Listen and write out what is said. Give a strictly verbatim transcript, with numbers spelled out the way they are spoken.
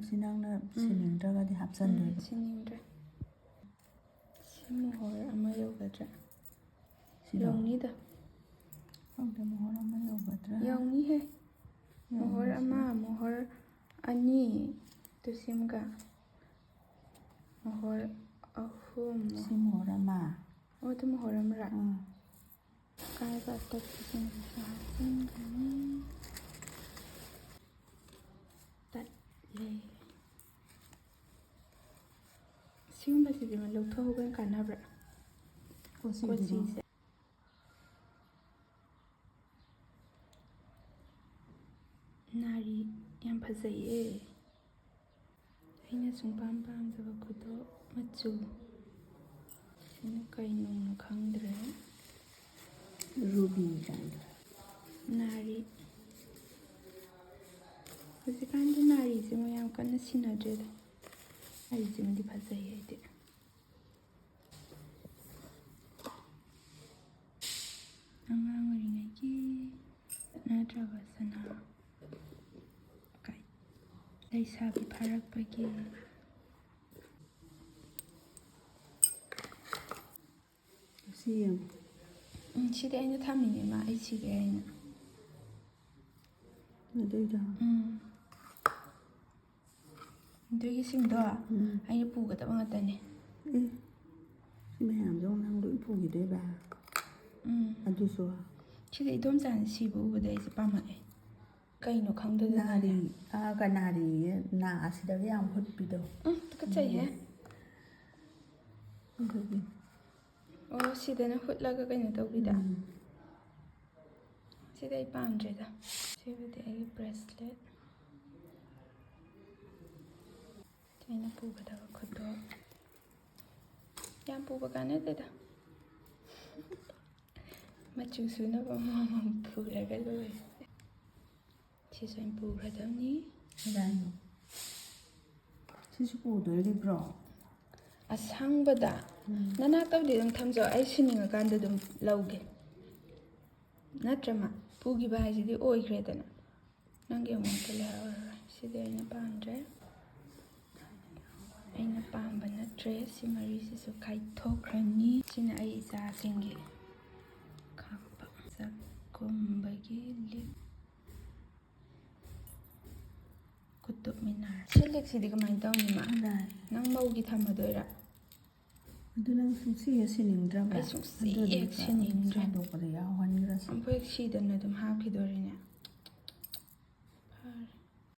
ꯁꯤ ꯅꯪꯅ ꯁꯤꯅꯤꯡꯗ꯭ꯔꯒꯗꯤ ꯍꯥꯞꯆꯟꯗꯣꯏꯕ꯫ ꯁꯤꯅꯤꯡꯗ꯭ꯔꯦ꯫ ꯁꯤ ꯃꯣꯍꯣꯔ ꯑꯃ ꯌꯧꯒꯗ꯭ꯔꯥ? ꯁꯤꯗꯣ? ꯌꯧꯅꯤꯗ꯫ ꯈꯪꯗꯦ, ꯃꯣꯍꯣꯔ ꯑꯃ ꯌꯧꯒꯗ꯭ꯔꯥ? ꯌꯧꯅꯤꯍꯦ꯫ ꯌꯧꯅꯤ ꯃꯣꯍꯣꯔ ꯁꯤ꯫ ꯑꯃ, ꯃꯣꯍꯣꯔ ꯑꯅꯤ꯫ ꯇꯨꯁꯤꯝꯒ ꯃꯣꯍꯣꯔ ꯑꯍꯨꯝ꯫ ꯁꯤ ꯃꯣꯍꯣꯔ ꯑꯃ꯫ ꯑꯣ, ꯑꯗꯨ ꯃꯣꯍꯣꯔ ꯑꯃꯔꯥ? ꯑꯥ꯫ ꯑꯀꯥꯏꯕ ꯑꯇꯣꯞꯄꯁꯤꯡꯗꯨꯁꯨ ꯍꯥꯞꯆꯤꯟꯒꯅꯤ꯫ ꯇꯠꯂꯦ꯫ ꯁꯤꯒꯨꯝꯕꯁꯤꯗꯤ ꯂꯧꯊꯣꯛꯍꯧꯕꯅ ꯀꯥꯟꯅꯕ꯭ꯔꯥ? ꯀꯣꯆꯤꯗꯨꯔꯣ? ꯀꯣꯆꯤꯁꯦ꯫ ꯅꯥꯔꯤ ꯌꯥꯝ ꯐꯖꯩꯌꯦ꯫ ꯑꯩꯅ ꯁꯨꯡꯄꯥꯝ ꯄꯥꯝꯗꯕ ꯈꯨꯗꯣꯞ ꯃꯆꯨ꯫ ꯁꯤꯅ ꯀꯩꯅꯣꯅ ꯈꯪꯗ꯭ꯔꯦ꯫ ꯔꯨꯕꯤ ꯀꯥꯏꯅ꯫ ꯅꯥꯔꯤ꯫ ꯍꯧꯖꯤꯛꯀꯥꯟꯗꯤ ꯅꯥꯔꯤꯁꯦ ꯃꯣꯏ ꯌꯥꯝ ꯀꯟꯅ ꯁꯤꯟꯅꯗ꯭ꯔꯦꯗ꯫ ꯑꯩꯁꯤꯃꯗꯤ ꯐꯖꯩ ꯑꯩꯗꯤ꯫ ꯑꯉꯥꯡ ꯑꯣꯏꯔꯤꯉꯩꯒꯤ ꯅꯠꯇ꯭ꯔꯒ ꯁꯅꯥ ꯀꯩ-, ꯂꯩꯁꯥꯕꯤ ꯐꯥꯔꯛꯄꯒꯤ꯫ ꯁꯤ ꯌꯦꯡꯉꯨ꯫ ꯎꯝ, ꯁꯤꯗꯤ ꯑꯩꯅ ꯊꯝꯃꯤꯅꯦ, ꯃꯥ ꯑꯩ ꯁꯤꯔꯦ ꯍꯥꯏꯅ꯫ ꯑꯗꯨꯏꯗꯣ? ꯎꯝ꯫ ꯑꯗꯨꯒꯤꯁꯤꯡꯗꯣ ꯎꯝ꯫ ꯑꯩꯅ ꯄꯨꯒꯗꯕ ꯉꯥꯛꯇꯅꯦ꯫ ꯑꯦ, ꯁꯤ ꯃꯌꯥꯝꯗꯣ ꯅꯪ ꯂꯣꯏ ꯄꯨꯈꯤꯗꯣꯏꯕ? ꯎꯝ꯫ ꯑꯗꯨꯁꯨ? ꯁꯤꯗ ꯏꯗꯣꯝꯆꯥꯅ ꯁꯤꯕ ꯎꯕꯗ ꯑꯩꯁꯦ ꯄꯥꯝꯃꯛꯑꯦ꯫ ꯀꯩꯅꯣ ꯈꯪꯗꯗꯅꯅꯦ꯫ ꯅꯥꯔꯤ, ꯑꯥ, ꯀ-, ꯅꯥꯔꯤꯌꯦ, ꯅꯥ ꯑꯁꯤꯗꯒ ꯌꯥꯝ ꯍꯨꯠꯄꯤꯗꯣ꯫ ꯎꯝ, ꯇꯨꯀꯠꯆꯩꯍꯦ꯫ ꯑꯗꯨꯒꯤ꯫ ꯑꯣ, ꯁꯤꯗꯅ ꯍꯨꯠꯂꯒ ꯀꯩꯅꯣ ꯇꯧꯕꯤꯗ꯫ ꯎꯝ꯫ ꯁꯤꯗꯤ ꯑꯩ ꯄꯥꯝꯗ꯭ꯔꯦꯗ꯫ ꯁꯤꯕꯨꯗꯤ ꯑꯩꯒꯤ bracelet꯫ ꯑꯩꯅ ꯄꯨꯒꯗꯕ ꯈꯨꯗꯣꯞ꯫ ꯌꯥꯝ ꯄꯨꯕ ꯀꯥꯟꯅꯗꯦꯗ꯫ ꯃꯆꯨ ꯁꯨꯅꯕ ꯑꯃꯃꯝ ꯄꯨꯔꯒ ꯂꯣꯏꯔꯦ꯫ ꯁꯤꯁꯨ ꯑꯩꯅ ꯄꯨꯈ꯭ꯔꯗꯕꯅꯤ꯫ ꯀꯗꯥꯏꯅꯣ? ꯁꯤꯁꯨ ꯄꯨꯗꯣꯔꯤꯕ꯭ꯔꯣ? ꯑꯁꯪꯕꯗ꯫ ꯎꯝ꯫ ꯅꯅꯥꯛꯇꯕꯨꯗꯤ ꯑꯗꯨꯝ ꯊꯝꯖꯧ, ꯑꯩ ꯁꯤꯅꯤꯡꯉꯀꯥꯟꯗ ꯑꯗꯨꯝ ꯂꯧꯒꯦ꯫ ꯅꯠꯇ꯭ꯔꯃ? ꯄꯨꯈꯤꯕ ꯍꯥꯏꯁꯤꯗꯤ ꯑꯣꯏꯈ꯭ꯔꯦꯗꯅ꯫ ꯅꯪꯒꯤ ꯑꯃꯨꯛꯇ ꯂꯩꯍꯧꯔꯔꯣꯏ꯫ ꯁꯤꯗꯤ ꯑꯩꯅ ꯄꯥꯝꯗ꯭ꯔꯦ꯫ ꯗ꯭ꯔꯦꯁꯁꯤ ꯃꯔꯤꯁꯤꯁꯨ ꯈꯥꯏꯊꯣꯛꯈ꯭ꯔꯅꯤ꯫ ꯁꯤꯅ ꯑꯩ ꯏꯆꯥꯁꯤꯡꯒꯤ ꯈꯥꯛꯄ꯫ ꯆꯥꯛꯈꯨꯝꯕꯒꯤ ꯂꯤꯞ꯫ ꯀꯨꯇꯨꯕ ꯃꯤꯅꯥꯔ꯫ ꯁꯤ ꯂꯤꯛꯁꯤꯗꯤ ꯀꯃꯥꯏꯅ ꯇꯧꯅꯤ, ꯃꯥ? ꯅꯪ ꯃꯧꯒꯤ ꯊꯝꯃꯗꯣꯏꯔꯥ? ꯑꯗꯨ ꯅꯪ ꯁꯨꯡꯁꯤ ꯍꯦꯛ ꯁꯤꯅꯤꯡꯗ꯭ꯔꯕ꯭ꯔꯥ? ꯑꯩ ꯁꯨꯡꯁꯤ ꯍꯦꯛ ꯁꯤꯅꯤꯡꯗ꯭ꯔꯦ꯫ ꯁꯥꯗꯣꯛꯄꯗ ꯌꯥꯎꯍꯟꯈ꯭ꯔꯁꯤ꯫ ꯑꯃꯨꯛ ꯍꯦꯛ ꯁꯤꯗꯅ ꯑꯗꯨꯝ ꯍꯥꯞꯈꯤꯗꯣꯔꯤꯅꯦ꯫